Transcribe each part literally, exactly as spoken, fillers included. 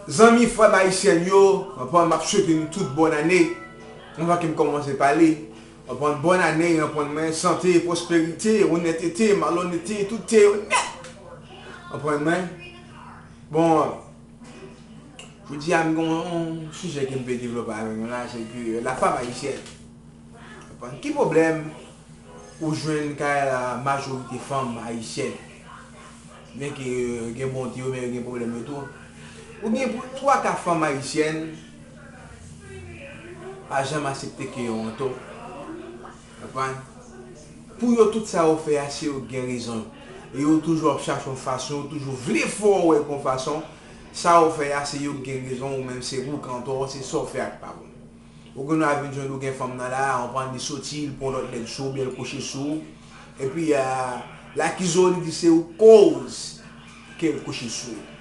Zanmi, frè m ayisyèn yo, anpran m ap swete nou tout bòn ane. Anvan ke m kòmanse pale, anpran bòn ane, anpran mwen sante, pwosperite, onètete, malonète, tout te yo nèt. Anpran mwen. Bon, jodi a m gen yon sijè ke m pe devlope avèk nou la, se ke la femme haïtienne. Konprann ki pwoblèm ou jwenn kay la majorite fanm ayisyèn? Byenke gen bonte yo, men yo gen pwoblèm yo tou. Ou gen pou twa ka fanm ayisyèn pa janm aksepte ke yo antò. Konprann? Pou yo, tout sa yo fè a, se yo gen rezon. E yo toujou ap chache yon fason, yo toujou vle fè w wè yon fason. Sa yo fè a, se yo gen rezon, ou menm se ou k antò, se sa w fè a k pa bon. Ou gen dwa vin jwenn ou gen fanm nan la, ou pran li soti, li pran lòt nèg sou ou, byen l kouche sou ou. Epi, a, l akize w, li di se ou k koz ke l kouche sou ou.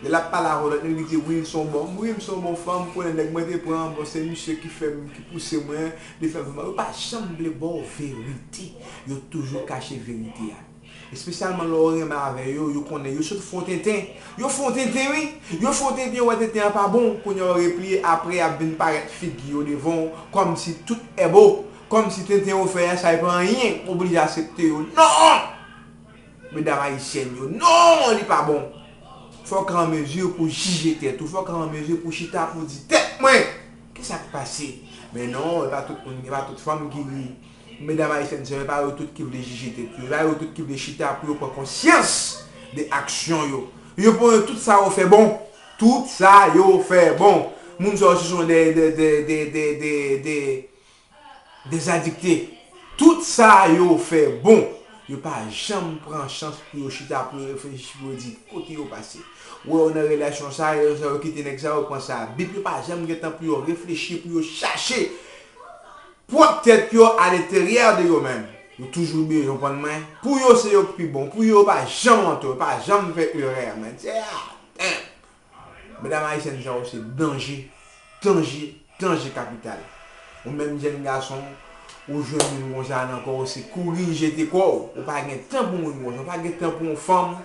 Lè l ap pale avè w, lòt nèg li di, wi, m se yon bon, wi, m se yon bon fanm, konnen nèg mwen te pran, bon, se misye ki fè m, ki pouse mwen, li fè m fè mal. Yo pa janm vle ba w verite. Yo toujou kache verite a. Espesyalman lè w renmen avè yo, yo konnen yo sot fè w tenten. Yo fè w tenten, wi. Yo fè w tenten, yo wè tenten an pa bon. Kounye a yo repliye, apre y ap vin parèt figi yo devan w, kòmsi tout è bo. Kòmsi tenten yo fè a, sa e pa anyen. Oblije aksepte yo. Non! Medam ayisyèn yo, non, li pa bon. Fò w ka an mezi pou w jije tèt ou, fò w ka an mezi pou w chita pou w di, tèt mwen, kisa k pase? Men non, e pa tout moun, e pa tout fanm ki ri. Medam ayisyèn sa yo, e pa yo tout ki vle jije tèt yo, e pa yo tout ki vle chita pou yo pran konsyans de aksyon yo. Yo pran yo tout sa yo fè bon. Tout sa yo fè bon. Moun sa yo se son de, de, de, de, de, de, de, de zadikte. Tout sa yo fè bon. Yo pa janm pran chans pou yo chita, pou yo reflechi, pou yo di kote yo pase. Ou wè yo nan relasyon sa, relasyon sa yo kite nèg sa yo pran sa. Bip yo pa janm gen tan pou yo reflechi, pou yo chache pwòp tèt yo alenteryè de yo menm. Yo toujou bezwen konprann mwen. Pou yo, se yo k pi bon. Pou yo, yo pa janm antò, yo pa janm fè erè, men. Se a, damn. Medam ayisyèn sa yo se danje, danje, danje kapital. Ou menm jèn gason, ou jwenn moun konsa nan kò w, se kouri jete kò w. Ou pa gen tan pou moun konsa, ou pa gen tan pou yon fanm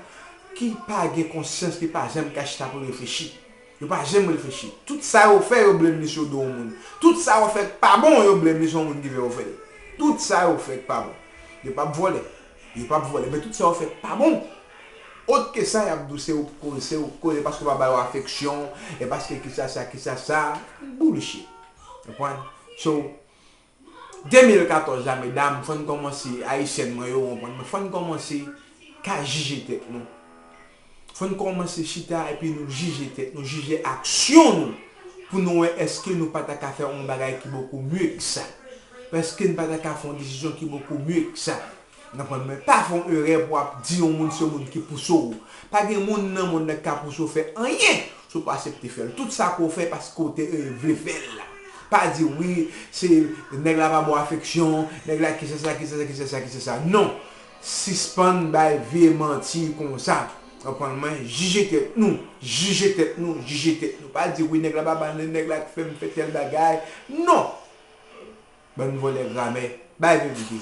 ki pa gen konsyans, ki pa janm ka chita pou reflechi. Yo pa janm reflechi. Tout sa yo fè, yo blame li sou do yon moun. Tout sa yo fè k pa bon, yo blame li sou yon moun ki fè yo fè l. Tout sa yo fè k pa bon. Yo p ap vòlè. Yo p ap vòlè. Men tout sa yo fè k pa bon. Ot ke sa, y ap di w se ou k koze, se ou k koze, paske w pa ba yo afeksyon, e paske kisa sa, kisa sa. Bullshit. Konprann? So, de mil katòz la, medam, fò n kòmanse, ayisyèn mwen yo, konprann mwen, fò n kòmanse ka jije tèt nou. Fò n kòmanse chita epi nou jije tèt nou, jije aksyon nou, pou nou wè èske nou pa ta ka fè yon bagay ki bokou mye ke sa. Èske n pa ta ka fè yon desizyon ki bokou mye ke sa. Konprann mwen, pa fè yon erè pou w ap di yon moun se yon moun ki pouse w. Pa gen moun nan mond nan ki ka pouse w fè anyen si w pa aksepte fè l. Tout sa ke w fè paske w te, e, vle fè l. Pa di wi, se nèg la pa ba w afeksyon, nèg la kisa sa, kisa sa, kisa sa, kisa sa. Non. Sispann bay vye manti konsa. Konprann mwen, jije tèt nou, jije tèt nou, jije tèt nou. Pa di wi, nèg la pa ba, nèg la k fè m fè tèl bagay. Non. Bann vòlè gramè. Bay verite.